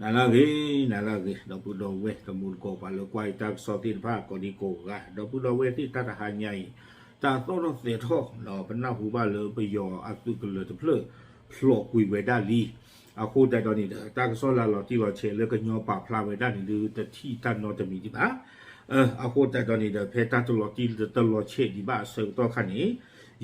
နၤလၢအဂ့ၤ, နၤလၢအဂ့ၤ, ဒီပုၢ်ဒီဝဲၢ်တံၤသကိး ပှၤလၢကွၢ်ယတၢ်ကစီၣ်သ့ၣ်တဖၣ် ကိးဒံကိးဂၤ, ဒီပုၢ်ဒီဝဲၢ်သ့ၣ်တၢ်တဟါညါအံၤ, တၢ်သီၣ်ထီၣ်သဲးထီၣ် ပနၢ်ဟူဘၣ်လၢပယီၤအသုးကလၢၤတဖျၢၣ် ဖျိးကွံာ်ဝဲဒၣ်လံ. အဃိသတးဒီးန့ၣ်ဒီး တၢ်ကစီၣ်လၢအလီၤတံၢ်လီၤဆဲးလၢကညီပာ်ဖျါဝဲဒၣ်န့ၣ်ဒုး တထံၣ်တၢ်နီတမံၤဒံးဘၣ်. အဃိသတးဒီးန့ၣ်ဒီး ဖဲတၢ်တလီၤတံၢ်တလီၤဆဲးဒံးဘၣ်အဆၢကတီၢ်ခါန့ၣ်,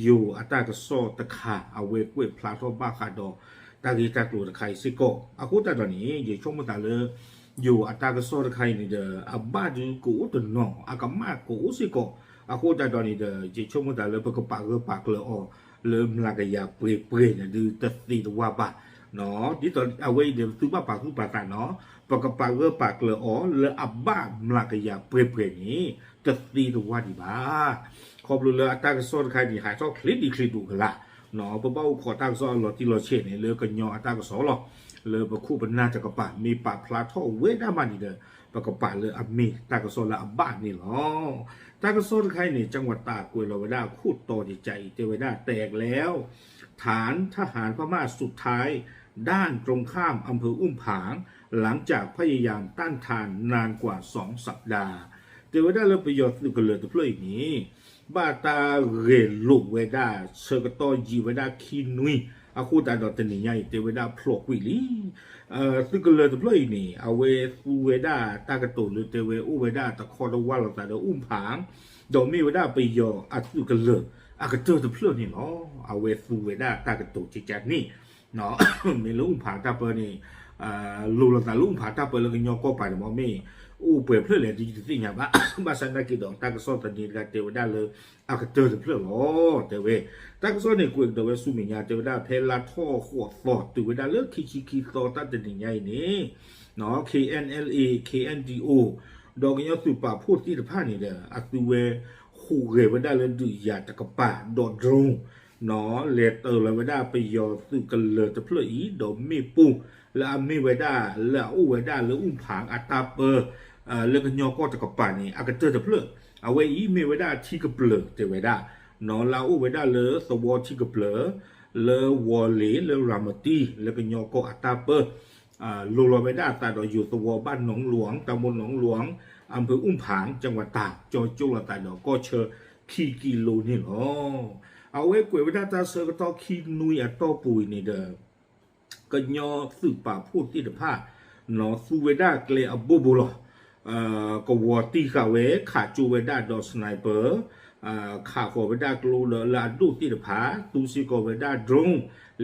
ယိၤအတၢ်ကစီၣ်တခါ အဝဲကွဲးဖျါထီၣ်ဘၣ်ဃးဒီး တၢ်ဂ့ၢ်တၢ်ကျိၤတခါအံၤစ့ၢ်ကီး. အဃိသတးဒီးန့ၣ် ယဆိကမိၣ်သးလၢ ယိၤအတၢ်ကစီၣ်တခါအံၤန့ၣ်ဒီး အဘၣ်ဒုးကအိၣ်တနီၤ အကမၣ်ကအိၣ်စ့ၢ်ကီး. အဃိသတးဒီးန့ၣ်ဒီး ယဆိကမိၣ်သးလၢပကပာ်ဂၢၢ်ပာ်ကျၢၤအီၤ လၢမျးကယၤပှဲၤပှဲၤန့ၣ်ဒုးတသ့တဝၣ်ဘၣ်. ဒ်သိးအဝဲအံၤဒီး ပသုဘၣ်ပာ်သူၣ်ပာ်သးနီၤ, ပကပာ်ဂၢၢ်ပာ်ကျၢၤအီၤလၢအဘၣ်မျးကယၤပှဲၤပှဲၤန့ၣ် တသ့တဝၣ်ဒံးဘၣ်. ခီဖျိလၢအတၢ်ကစီၣ်တခါအံၤန့ၣ် ဟးထီၣ်ချ့ဒံးချ့ဒိၣ်ကလာ်, ပဘၣ်အိၣ်ခိးတၢ်ကစီၣ်အလီၤတံၢ်လီၤဆဲးန့ၣ် လၢကညီအတၢ်ကစီၣ်လီၤ. လၢပခိၣ်ပနၢ်တကပၤ မ့ၢ်ပာ်ဖျါထီၣ်ဝဲဒၣ်မးန့ၣ်ဒီး ပကပာ်လၢအမ့ၢ်တၢ်ကစီၣ်လၢအဘၣ်န့ၣ်လီၤ. တၢ်ကစီၣ်တခါအံၤန့ၣ် ကၠၣ်ဝတးကွဲးလီၤဝဲဒၣ်အခိၣ်တီတကးအံၤ တဲဝဲဒၣ် แตกแล้ว ฐานทหารพม่าสุดท้าย ด่านตรงข้ามอำเภออุ้มผาง หลังจากพยายามต้านทานนานกว่าสองสัปดาห์ တဲဝဲဒၣ်လၢပယီၤသုးကလၢၤတဖျၢၣ်အံၤန့ၣ် ဘၣ်တၢ်ဂဲၤလိာ်ဝဲဒၣ် ဆၢကတီၢ်ယံာ်ဝဲဒၣ်ခံနွံ, အဃိသတးဒီးတနံၤညါအံၤ တဲဝဲဒၣ်ဖျိးကွံာ်လံ. သုးကလၢၤတဖျၢၣ်အံၤန့ၣ် အဝဲသူဝဲဒၣ်တၢ်ကတိၤလၢတဲဝဲအိၣ်ဝဲဒၣ်တခီတဝၢ်လိာ်သးဒီး အူၣ်ဖၣ် ဒီးမ့ၢ်ဝဲဒၣ်ပယီၤအသုးကလၢၤအကတၢၢ်တဖျၢၣ်န့ၣ်လီၤ. အဝဲသူဝဲဒၣ်တၢ်ကတိၤကကန့ၣ် မ့ၢ်လၢအူၣ်ဖၣ်တၢ်ပၢန့ၣ် လိၤလိာ်သးလၢအူၣ်ဖၣ်တၢ်ပၢလၢကညီကီၢ်ပၤန့ၣ်မ့ၢ် မ့ၢ်အိၣ်ပှဲၤဖျၢၣ်လဲၣ်ဒ်ယတသ့ၣ်ညါဘၣ်. ဘၣ်ဆၣ်သနာ်က့ဒီး တၢ်ကစီၣ်သန့တဂၤတဲဝဲဒၣ်လၢ အကတၢၢ်တဖျၢၣ်လီၤ. တဲဝဲ တၢ်ကစီၣ်န့ၣ်ကွဲးကဒီးဝဲဆူမဲာ်ညါ တဲဝဲဒၣ်ဖဲလါထီၣ်ဃိးသီ တုၤဝဲဒၣ်လၢခံဆံခံသီ တၢ်တနံၤညါအံၤန့ၣ် KNLA KNDO ဒီးကညီသုးပာ်ဖှိၣ်သ့ၣ်တဖၣ်န့ၣ်ဒီး အသုဝဲ ဟူးဂဲၤဝဲဒၣ်လၢဒုးယၤတကပၤ ဒီး drone လဲၤတၢၤလီၤဝဲဒၣ်ပယီၤသုးကလၢၤတဖျၢၣ်အံၤ ဒီးမ့ၣ်ပိၢ်လၢအမ့ၢ်ဝဲဒၣ်လၢအအိၣ်ဝဲဒၣ်လၢအူၣ်ဖၣ်အတၢ်ပၢ လၢကညီကီၢ်တကပၤန့ၣ် အကတၢၢ်တဖျၢၣ် အဝဲအံၤမ့ၢ်ဝဲဒၣ်ထံကပျၢၤတဲဝဲဒၣ် လၢအအိၣ်ဝဲဒၣ်လၢသဝီထံကပျၢၤ လၢဝီၤလ့ၤ လၢရၤမတံ လၢကညီကီၢ်အတၢ်ပၢ လိၤလီၤဝဲဒၣ်အသးဒီးယိၤသဝီဘၣ်နီၢ်လွင် တၢ်မိၢ်နီၢ်လွင် အၣ်ဖၢၣ်အူၣ်ဖၣ် ကၠၣ်ဝတၤ ကၠီကၠိလိာ်သးဒီးကီၢ်ဆၢခံကံလိန့ၣ်လီၤ. အဝဲကွဲးဝဲဒၣ်တၢ်ဆၢကတီၢ်ခံနွံအတီၢ်ပူၤအံၤန့ၣ်ဒီး ကညီသုးပာ်ဖှိၣ်သ့ၣ်တဖၣ် သူဝဲဒၣ်ကျဲအဘိဘိလီၤ. ကဝီၤတံၢ်ဃာ်ဝဲ ခးကၠိဝဲဒၣ်ဒီး sniper ခးဃီၤဝဲဒၣ်ကျိဒီးလၢအဒိၣ်သ့ၣ်တဖၣ် သူစ့ၢ်ကီးဝဲဒၣ် drone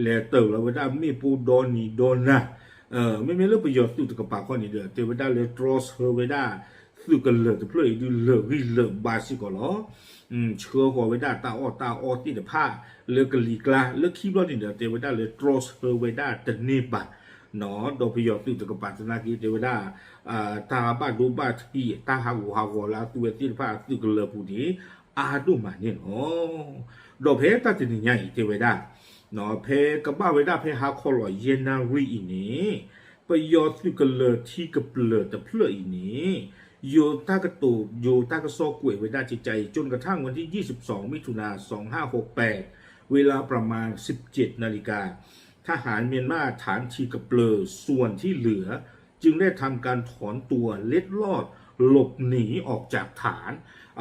လဲၤတၢၤလီၤဝဲဒၣ်မ့ၣ်ပိၢ်ဒီနံၤဒီနၤ မ့မ့ၢ်လၢပယီၤသုးတကပၤခီန့ၣ်ဒီး တဲဝဲဒၣ်လၢတြီဆၢဝဲဒၣ် သုးကလၢၤတဖျၢၣ်အံၤဒုးလၢာ်ဂံၢ်လၢာ်ဘါစ့ၢ်ကီးလီၤ. ဆှၢဃီၤဝဲဒၣ်တၢ်အီၣ်တၢ်အီသ့ၣ်တဖၣ် လၢကလံၤကျါ လၢခံဘျီန့ၣ်ဒီး တဲဝဲဒၣ်လၢတြီဆၢဝဲဒၣ်တန့ၢ်ဘၣ် ဒီးပယီၤသုးတကပၤသနာ်က့ တဲဝဲဒၣ် တၢ်ဘၣ်ဒိဘၣ်ထံး တၢ်ဟးဂူာ်ဟးဂီၤလၢအသုဝဲသ့ၣ်တဖၣ်အသုးကလၢၤပူၤန့ၣ် အါဒိၣ်မးန့ၣ်လီၤ. ဒီးဖဲတၢ်တနံၤညါအံၤတဲဝဲဒၣ် ဖဲကဘၣ်ဝဲဒၣ်ဖဲဟါခီလီၤယဲၢ်နၣ်ရံၣ်အံၤန့ၣ် ပယီၤသုးကလၢၤထံကပျၢၤတဖျၢၣ်အံၤန့ၣ် ယိၤတၢ်ကတိၤ ယိၤတၢ်ကစီၣ်ကွဲးဝဲဒၣ်ကကါအံၤ จนกระทั่งวันที่ยี่สิบสอง มิถุนา สองห้าหกแปด เวลาประมาณสิบเจ็ดนาฬิกา ทหารเมียนมาฐานทีกะเปลือส่วนที่เหลือ จึงได้ทำการถอนตัวเล็ดลอดหลบหนีออกจากฐาน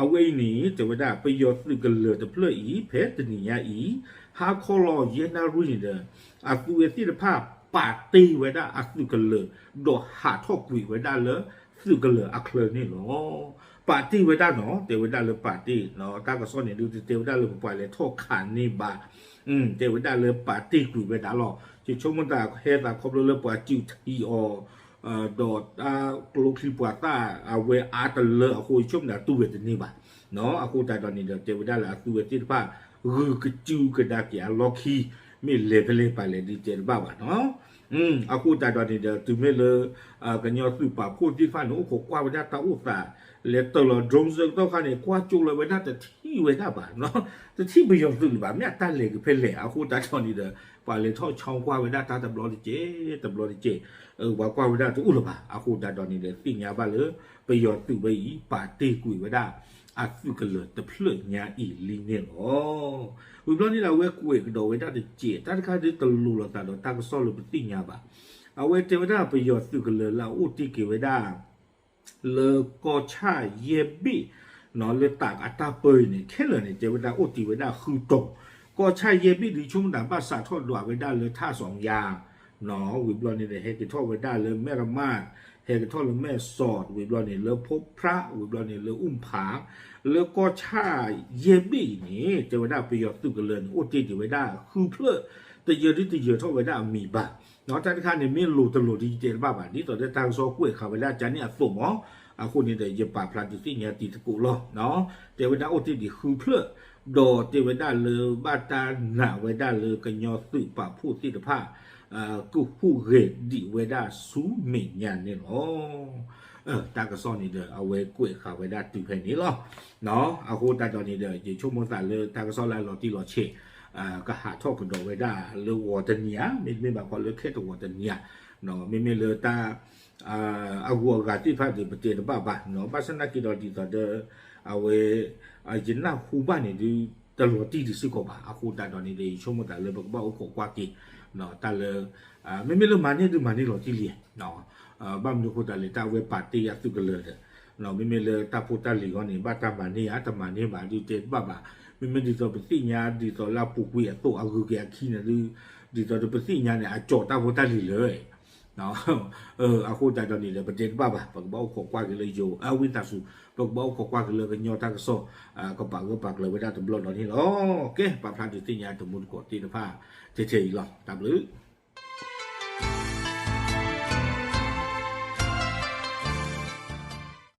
အဝဲအံၤန့ၣ် တဲဝဲဒၣ် ပယီၤသုးကလၢၤတဖျၢၣ်အံၤ ဖဲတနံၤညါအံၤ ဟါခီလီၤယဲၢ်နၣ်ရံၣ်န့ၣ်ဒီး အသုဝဲသ့ၣ်တဖၣ်ပာ်တ့ၢ်ဝဲဒၣ်အသုးကလၢၤ ဒီးဟးထီၣ်ကွံာ်ဝဲဒၣ်လၢသုးကလၢၤအချၢန့ၣ်လီၤ. ပာ်တ့ၢ်ဝဲဒၣ်နီၤ တဲဝဲဒၣ်လၢပာ်တ့ၢ် တၢ်ကစီၣ်န့ၣ်ဒုး တတဲဝဲဒၣ်လၢပပှၤလဲၤထီၣ်ခးန့ၢ်ဘၣ် တဲဝဲဒၣ်လၢပာ်တ့ၢ်ကွံာ်ဝဲဒၣ်လီၤ. ယဆိကမိၣ်တၢ်ဟဲသးခီဖျိလၢပှၤစုးထံအီၤ ဒီးတၢ်ကျိချံပှၤသၣ်အဝဲအါတလၢအဃိ ယဆိကမိၣ်တၢ်တူၢ်ဝဲတန့ၢ်ဘၣ်. အဃိသတးဒီးန့ၣ်ဒီး တဲဝဲဒၣ်လၢအသုဝဲသ့ၣ်တဖၣ် ဂုာ်ကစုကဒါက့ၤအလီၢ်ခံ မ့ၢ်လဲၤဖဲလဲၣ်ပာ်လဲၣ်ဒုးတဲတဘၣ်ဘၣ်နီၤ. အဃိသတးဒီးန့ၣ်ဒီး တုၤမ့ၢ်လၢ ကညီသုးပာ်ဖှိၣ်သ့ၣ်တဖၣ်န့ၣ် အိၣ်ခိးကွၢ်ဝဲဒၣ်တၢ်အိၣ်သး လဲၤတၢၤလီၤ drone ဆၢကတီၢ်ခါန့ၣ် ကွၢ်ကၠိလီၤဝဲဒၣ်တထံၣ်ဝဲဒၣ်ဘၣ်နီၤ. တထံၣ်ပယီၤသုးလၢၤဘၣ် မ့ၢ်အတၢ်လဲၤက့ၤဖဲလဲၣ် အဃိသတးဒီးန့ၣ်ဒီး ပှၤလဲၤထီၣ်ဆီကွၢ်ဝဲဒၣ်တၢ်တဘျီတကဲး တဘျီတကဲး ပှၤကွၢ်ဝဲဒၣ်တအိၣ်လၢၤဘၣ်. အဃိသတးဒီးန့ၣ်ဒီး သ့ၣ်ညါဘၣ်လၢ ပယီၤသုးဝဲအံၤ ပာ်တ့ၢ်ကွံာ်ဝဲဒၣ် အသုးကလၢၤတဖျၢၣ်ညါအံၤလံန့ၣ်လီၤ. ဝံၤဘျီန့ၣ်ဒီး အဝဲကွဲးကဒီးဝဲဒၣ်တကဲး တၢ်တခါဒုးတလိၤလိာ်သးဒီးတၢ်ကစီၣ်လၢပသ့ၣ်ညါဘၣ်. အဝဲတဲဝဲဒၣ်ပယီၤသုးကလၢၤလၢအအိၣ်တ့ၢ်က့ၤဝဲဒၣ် လၢကီၢ်ဆၣ်ယဲၢ်ဘ့ၣ် လၢတၢ်အတၢ်ပၢအံၤန့ၣ် ခဲလၢာ်န့ၣ် တဲဝဲဒၣ်အိၣ်တ့ၢ်ဝဲဒၣ်ဃုတီၤ, ကီၢ်ဆၣ်ယဲၢ်ဘ့ၣ်ဒုးဆိကမိၣ်တၢ်ဘၣ်စးထီၣ်ဒွးဝဲဒၣ်လၢထၣ်စီၤယါ ဝံၤဘျီန့ၣ်ဒီး ဟဲက့ၤထီၣ်ဝဲဒၣ်လၢမဲၢ်ရမး, ဟဲက့ၤထီၣ်လၢမဲၢ်စီး ဝံၤဘျီန့ၣ် လၢဖိဖြး ဝံၤဘျီန့ၣ် လၢအူၣ်ဖး, လၢကီၢ်ဆၣ်ယဲၢ်ဘ့ၣ်အံၤန့ၣ် တဲဝဲဒၣ်ပယီၤသုးကလၢၤန့ၣ် အိၣ်တ့ၢ်ဒံးဝဲဒၣ်ဃုဖျၢၣ်, တယၢၤဒုတယၢၤထီၣ်ဝဲဒၣ်အမံၤဘၣ်. တၢ်တခါန့ၣ်မ့ၢ်လိၤတလိၤဒ်ယတဲတဘၣ်ဘၣ် ဒ်သိးလၢတၢ်ကစီၣ်ကွဲးဃာ်ဝဲဒၣ်ကန့ၣ်အသိးမး, အဃိန့ၣ်ဒီး ယပာ်ဖျါဒုးသ့ၣ်ညါတံၤသကိးလီၤ. တဲဝဲဒၣ်အိၣ်တ့ၢ်ဒံးဃုဖျၢၣ်, ဒီးတဲဝဲဒၣ်လၢဘၣ်တၢ်နာ်ဝဲဒၣ်လၢကညီသုးပာ်ဖှိၣ်သ့ၣ်တဖၣ် ကဟူးဂဲၤဒံးဝဲဒၣ်ဆူမဲာ်ညါန့ၣ်လီၤ. တၢ်ကစီၣ်န့ၣ်ဒီး အဝဲကွဲးဃာ်ဝဲဒၣ်တုၤဖဲန့ၣ်လီၤ. အဃိသတးဒီးန့ၣ်ဒီး ယဆိကမိၣ်သးလၢတၢ်ကစီၣ်လၢအလီၤတံၢ်လီၤဆဲး ကဟးထီၣ်ကဒီးဝဲဒၣ်လၢဂီၤတနံၤဧါ, မ့တမ့ၢ်ဘၣ်ခီလၢခဲတဝီၤတနံၤဧါ, မ့မ့ၢ်လၢတၢ် အဂုၤအဂၤသ့ၣ်တဖၣ်ဒီး ပတဲတဘၣ်ဘၣ်, ဘၣ်ဆၣ်သနာ်က့ဒီးဒ်သိးဒီး အဝဲ ယနၢ်ဟူဘၣ်န့ၣ်ဒုး တလီၤတံၢ်ဒံးစ့ၢ်ကီးဘၣ်. အဃိသတးဒီးန့ၣ်ဒီး ယဆိကမိၣ်သးလၢပကဘၣ်အိၣ်ခိးကွၢ်က့ၤ တၢ်လၢ မ့မ့ၢ်လၢမၤန့ၢ်ဒုးမၤန့ၢ်လီၤတံၢ်လံ, ဘၣ်မနုၤအဃိသတးလဲၣ် တၢ်အဝဲပာ်တ့ၢ်အသုးကလၢၤဒီး မ့မ့ၢ်လၢတၢ်ဖိတၢ်လံၤအဂီၢ်န့ၣ် ဘၣ်တၢ်မၤန့ၢ်ဧါ တမၤန့ၢ်ဘၣ်ဒုးတဲတဘၣ်ဘၣ်. မ့မ့ၢ်ဒ်သိးပသ့ၣ်ညါဒ်သိးလၢအပူၤကွံာ်အသိးအဂုၤက့ၤအခံန့ၣ်ဒုး ဒ်သိးဒီးပသ့ၣ်ညါန့ၣ် အကၠီၣ်တၢ်ဖိတၢ်လံၤလၢ အဃိသတးဒီးန့ၣ်ဒီး ပတဲတဘၣ်ဘၣ်, ပကဘၣ်အိၣ်ခိးကွၢ်က့ၤလၢယိၤအဝံသးစူၤ, ပကဘၣ်အိၣ်ခိးကွၢ်က့ၤလၢကညီတၢ်ကစီၣ် ကပာ်ဂၢၢ်ပာ်ကျၢၤဝဲဒၣ်တဘျီဒီးန့ၣ်လီၤ. ကဲ ပာ်ဖျါဒုးသ့ၣ်ညါတမူတကိးသ့ၣ်တဖၣ် ထဲထဲအံၤလီၤ. တၢ်ဘျုး